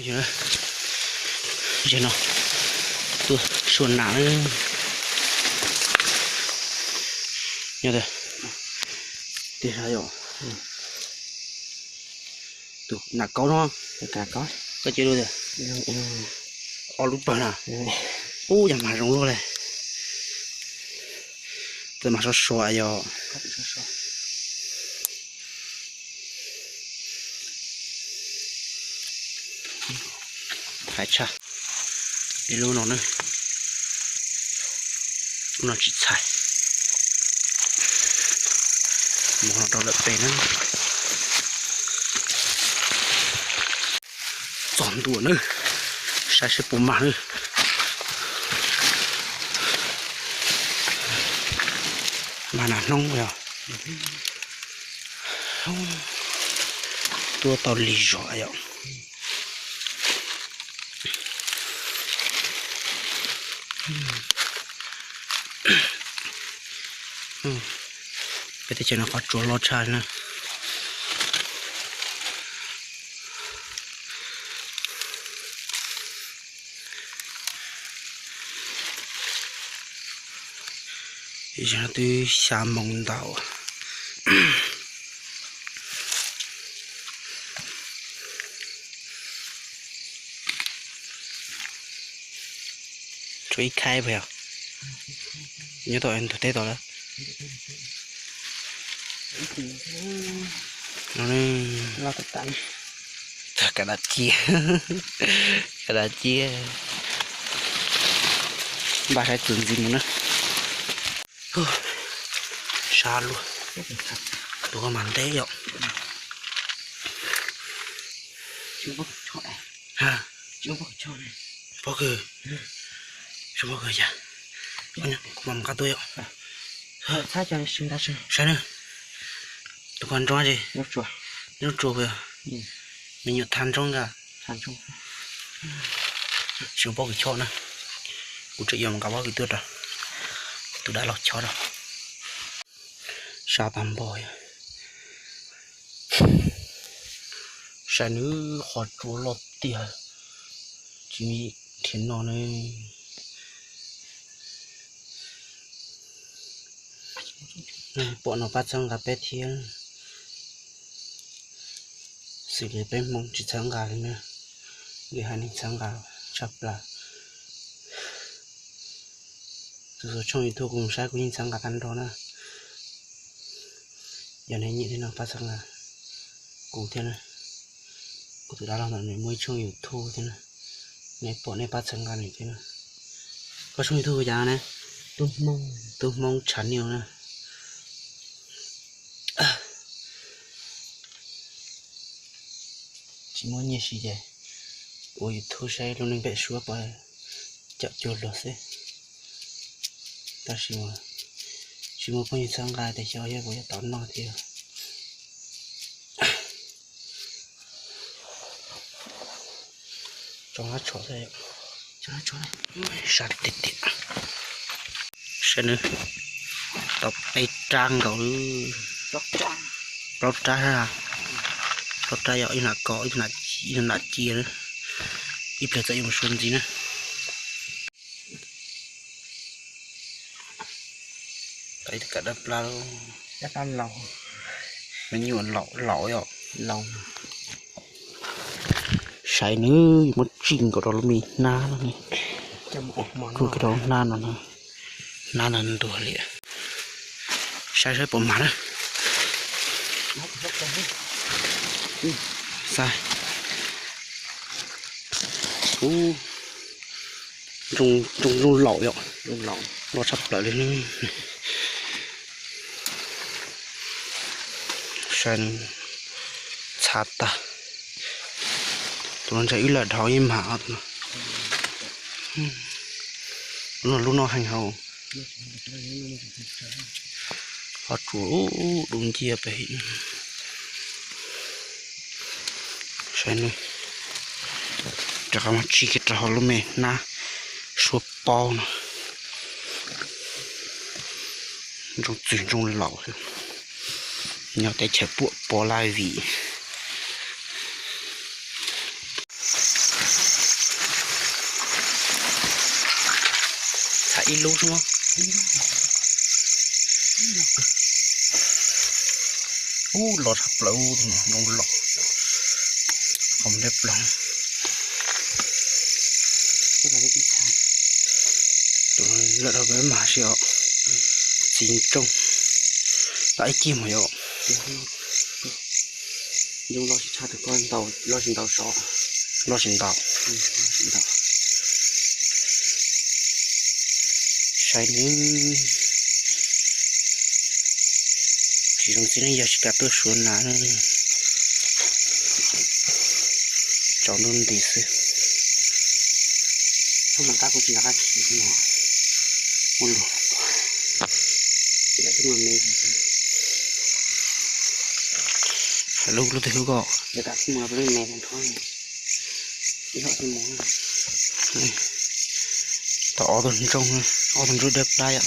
Yog no, tuaj sua nam na. Nyob tiag yom. Tus nam kaub no, koj cia lub tiag. Ob lub pawg na. Ub, yog mas zoo luaj li. Txawm mas sov sua yom. Hais tshaj. Ib lub no na, lub no tsis txhais. Mus no rau lawm pem na. Txog ntua na, saib seb puas mag na. Mag nas hnub yog tuaj tau lig zog yom. Peb teb chaws no qhov tsua loj tshaj na. Twb xya moos ntau. Tshuav ib khaib puas yog? Nyob tom ntug teb tod lawm. Tag kav dam cia, kav dam cia. Npaj saib txuas ntxiv mus na. Sab luaj, tus koj mas nteb yom. Pob kws, pob kws cas, kuv mam qab tuaj yom. Saib na, tus koj nroo ces, nroo tsuas puas yog? Me nyuam thav nroo nkaus. Tsis muaj pob kws choj na. Kuv tseem yuav mus nqa pob kws tuaj rau tus dab laug choj rau. Sab tag npaum. Saib nws qhov tsua loj tiag, tsis nrhiav noj ne. Pom no pab txhawb nqa peb thiab. Xws li peb Hmoob tsis txhawb nqa li na, li hais neeg txhawb nqa tshaj plaws. Tus tshooj YouTube kuv mus saib kuv yeej txhawb nqa tag nrho na. Yog nej nyiam thiab no pab txhawb nqa kuv thiab na. Kuv tus dab laug ntawd nws muaj ib tshooj YouTube thiab na. Nej pom nej pab txhawb nqa nws thiab na. Koj tshooj YouTube hu cas no ne? Tub Hmoob Channel na. Tsis muaj nyiaj siv ces ua YouTube saib lub neej pem suab pom cawm cuag luag xwb. Tab sis tsis muaj phooj ywg txhawb nqa tias xyov yog kuv yuav tau noj thiab. Tsoo hab tsho, sab tiag tiag. Saib nws tau peb rab nkaus li. Plaub rab, plaub rab yog ib nam kos ib nam cia na. Ib pliag txawm yuav mus sua ntxiv na. Kam dab plab, me nyuam laus laus yom. Saib nws yuav muab tsij nkaus rau lub me hnab no ne. Kuj rau hnab no, hnab no ntuag li. Saib saib puas mag na. Saib. Ub, zoo zoo laus yom, loj tshaj plaws li. Saib txhav tag. Tus no ntshe wb lam dhau yeej mag os. Lub no, lub no heev hauv. Qhov tsua dub nciab pem. Saib nws rov qab mas tsij kiag rau hauv lub me hnab suab pob no. Ntsoog txwg ntsoog laus, nyob teb chaws puam pov laj vim. Ib lub xwb. Ub, los tshaj plaws, ntoo los, qhov dej plaws. Lawm rau peb mas si os, txiv ntsoog, tab ib cig mus yom. Ntsoog los tsis tshaj, tus ko ntau, los tsis ntau sov, los tsis ntau. Saib nws, tsis zoo txiv neej yog tsis kam tuaj suav nas, tsaus ntuj nti xwb. Lub, lub twg lub ko? Tau ob tug ntsoog, ob tug ntsuab dawb plab yom.